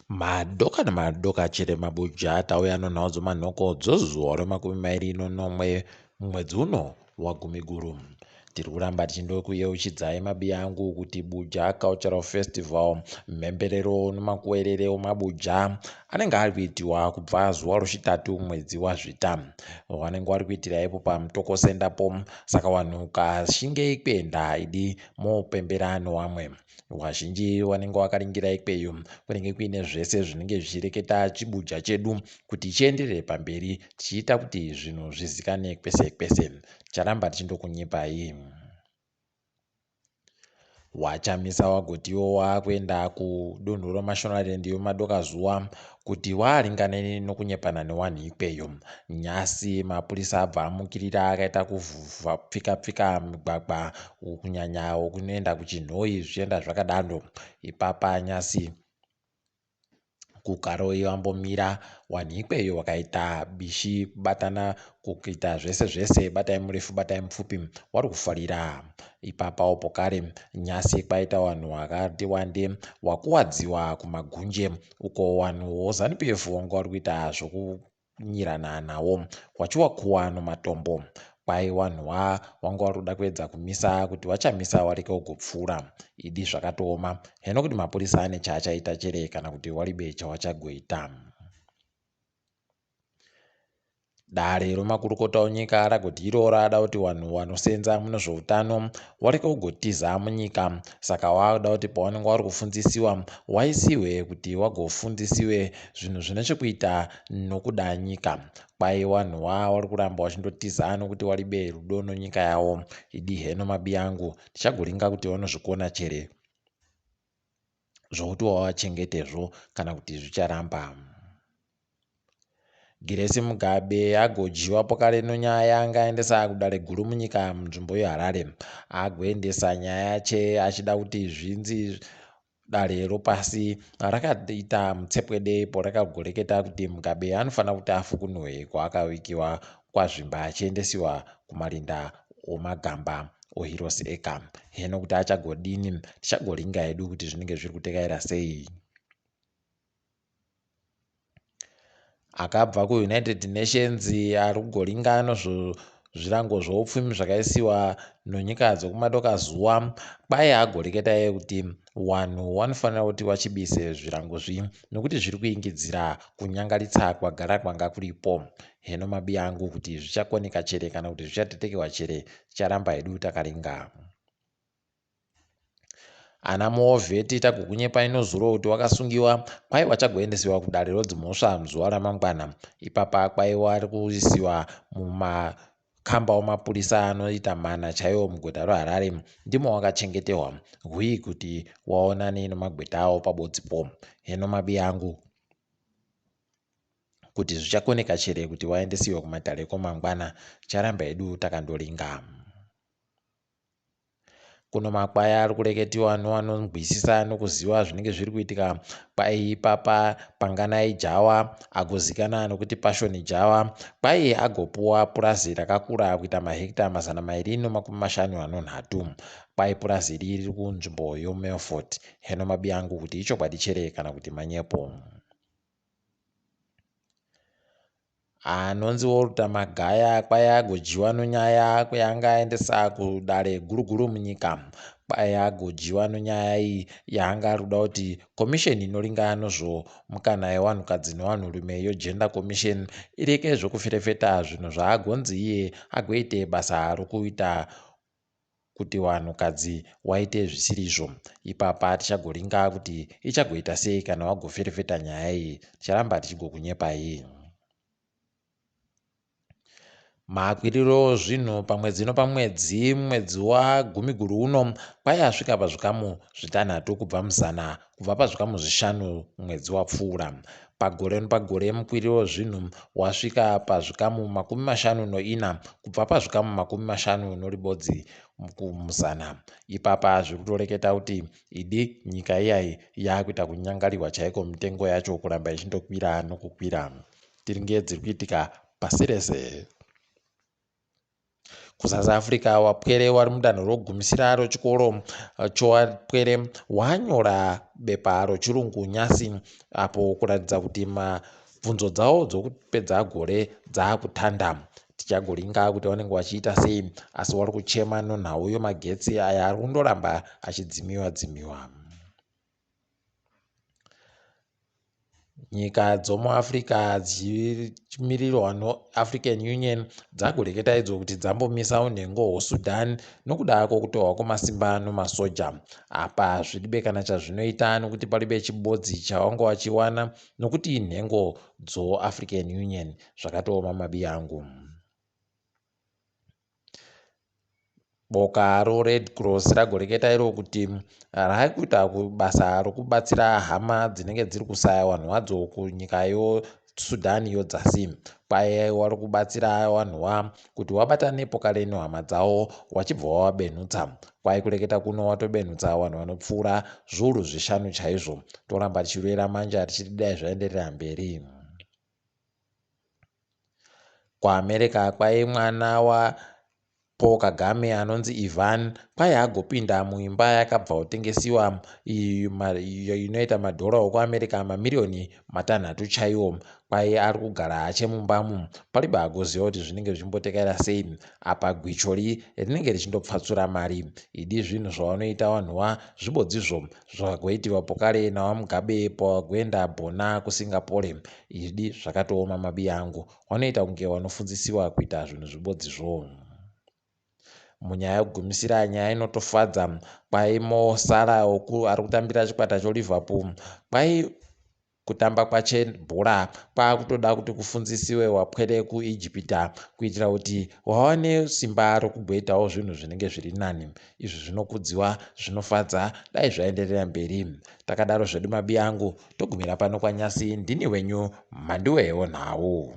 Madoka nemadoka chete mabuja tauya nenhau dzemanhoko dzezuva remakumi mairi nonomwe mumwedzi uno waGumiguru. Tiri kuramba tichindokuyeuchidzai mabiya angu kuti Buja Cultural Festival mhemberero nemakuwerere emabuja anenge ari kuitiwa kubva zuva rochitatu mwedzi waZvita. Wanenge wari kuitira ipo paMutoko Center po saka wanhu kashingei kuenda idi mopembera newamwe. Wazhinji wanenge wakaringira ikweyo kunenge kuine zvese zvinenge zvichireketa chibuja chedu kuti chienderere pamberi tichiita kuti zvinhu zvizikane kwese kwese. Ticharamba tichindokunyepai. WaChamisa wagotiwo wakuenda kudunhu reMashonaland yomadokazuva kuti waaringane nokunyepana newanhu ikweyo. Nyasi mapurisa abva amukirira akaita kupfika pfika migwagwa kunyanya wekunoenda kuChinhoyi zvichienda zvakadaro. Ipapa nyasi kuKaroi vambomira wanhu ikweyo wakaita bishi kubatana kuita zvese zvese batai murefu batai mupfupi wari kufarira ipapawo pokare nyasi kwaita wanhu wakati wande wakuwadziwa kumagunje uko wanhu woZanu PF wanga wari kuita zvokunyirana nawo wachiwakuwa nomatombo kwai wanhu wanga wari kuda kuedza kumisa kuti wachamisa wareke ugopfuura idi zvakatooma heno kuti mapurisa ane chaachaita chere kana kuti waribe chawachagoita. Dare remakurukota enyika ragoti iro rada kuti vanhu vanosenza mune zveutano wareke kugotiza munyika saka wakuda kuti pawanenge wari kufundzisiwa waisiwe kuti wagofundzisiwe zvinhu zvine chekuita nokuda nyika kwai wanhu wari kuramba wachindotiza nokuti waribe rudo nonyika yawo idi heno mabi angu tichagoringa kuti wanozvikona chere zvokuti wawachengetezvo kana kuti zvicharamba. Grace Mugabe agodyiwa pokare nonyaya yaanga aendesa kudare guru munyika munzvimbo yeHarare. Agoendesa nyaya yache achida kuti zvinzi dare ropasi rakaita mutsepwede porakagoreketa kuti Mugabe anofanira kuti afukunurwe kwaakavikiwa kwaZvimba achiendesiwa kumarinda omagamba oHeroes Acre. Heno kuti achagodini tichagoringa hedu kuti zvinenge zviri kutekaira sei. Akabva kuUnited Nations ari kugoringa zvirango zvoupfumi zvakaisiwa nonyika dzekumadoka zuva kwai agoreketa iye kuti wanhu wanofanira kuti wachibise zvirango zvi nokuti zviri kuingidzira kunyangaritsa kwagara kwanga kuripo. Heno mabiya angu kuti zvichakoneka chere kana kuti zvichatetekewa chere ticharamba hedu takaringa. Ana Muovheti tagokunyepai nozuro kuti wakasungiwa kwai wachagoendesiwa kudare rodzimhosva muzuva ramangwana. Ipapa kwai wari kuisiwa mumakamba omapurisa anoita mana chaiwo muguta roHarare ndimo wakachengetehwa hwii kuti waonane nomagweta awo pabodzipo. Heno mabi angu kuti zvichakoneka chere kuti waendesiwe kumatare komangwana ticharamba hedu takandoringa. Kuno makwai ari kureketiwa noanonzwisisa nokuziva zvinenge zviri kuitika kwai ipapa Panganai Jawa agozikana nokuti Passion Jawa kwai agopuwa purazi rakakura kuita mahekita 253 kwai purazi iri riri kunzvimbo yoMelfort. Heno mabiyangu kuti ichokwadi chere kana kuti manyepo. Anonzi Walter Magaya kwai agodyiwa nonyaya yaanga aendesa kudare guru guru munyika. Kwai agodyiwa nonyaya iyi yaanga ari kuda kuti komisheni inoringa nozvomukana yevanhukadzi nevanhurume yeGender Commission ireke zvokuferefeta zvinhu zvaagonzi iye agoite basa rokuita kuti wanhukadzi waite zvisirizvo. Ipapa tichagoringa kuti ichagoita sei kana wagoferefeta nyaya iyi. Ticharamba tichigokunyepai. Makwiriro zvinhu pamwedzi nopamwedzi mumwedzi waGumiguru uno kwai asvika pazvikamu zvitanhatu kubva muzana kubva pazvikamu zvishanu mwedzi wapfuura. Pagore nepagore mukwiriro wezvinhu wasvika pazvikamu 54 kubva pazvikamu 51 muzana. Ipapa zviri kutoreketa kuti idi nyika iyayi yakuita kunyangarirwa chaiko mitengo yacho kuramba ichindokwira nokukwira. Tiringe dziri kuitika pasi rese. KuSouth Africa wapwere wari mudanho rokugumisira rochikoro chowapwere wanyora bepa rochirungu nyasi apo kuratidza kuti mabvunzo dzawo dzokupedza gore dzaakutanda. Tichagoringa kuti vanenge vachiita sei asi wari kuchema nonhau yomagetsi aya ari kundoramba achidzimiwa dzimiwa. Nyika dzomuAfrica dzichimirirwa noAfrican Union dzakureketa idzo kuti dzambomisa unhengo hwoSudan nokuda kwokutorwa kwemasimba nomasoja. Apa zviribe kana chazvinoita nokuti paribe chibodzi chavanga vachiwana nokuti inhengo dzoAfrican Union. Zvakatooma mabiyangu. Boka roRed Cross ragoreketa iro kuti raakuita basa rokubatsira hama dzinenge dziri kusaya vanhu vadzo kunyika yoSudan yodzasi. Kwaye wari kubatsira vanhu wa kuti wabatane pokale nehama dzawo wachibva wawabenhutsa. Kwaye kureketa kuno watobenhutsa vanhu vanopfuura zviuru zvishanu chaizvo. Toramba tichiroera manja tichiti dai zvaenderera mberi. KuAmerica kwai mwana wa Paul Kagame anonzi Ivan kwai agopinda muimba yakabva kutengesiwa iyo inoita madhora okuAmerica mamiriyoni matanhatu chaiwo. Kwai ari kugara hache mumbamu paribe agoziva kuti zvinenge zvichimbotekaira sei apa gwichori rinenge richindopfatsura mari. Idi zvinhu zvavanoita vanhuwa zvibodzizvo zvakagoitiwa pokare naVaMugabe pavagoenda bhona kuSingapore. Idi zvakatooma mabiyangu. Wanoita kunge wanofundzisiwa kuita zvinhu zvibodzizvo. Munyaya yekugumisira nyaya inotofadza kwai Mo Salah ari kutambira chikwata choLiverpool kwai kutamba kwache bhora kwakutoda kuti kufundzisiwe wapwere kuIjipita kuitira kuti wawane simba rokugoitawo zvinhu zvinenge zviri nani. Izvi zvinokudziwa, zvinofadza, dai zvaenderera mberi. Takadaro zvedu mabiyangu, togumira pano kwanyasi, ndini wenyu Mhanduwe Nhau.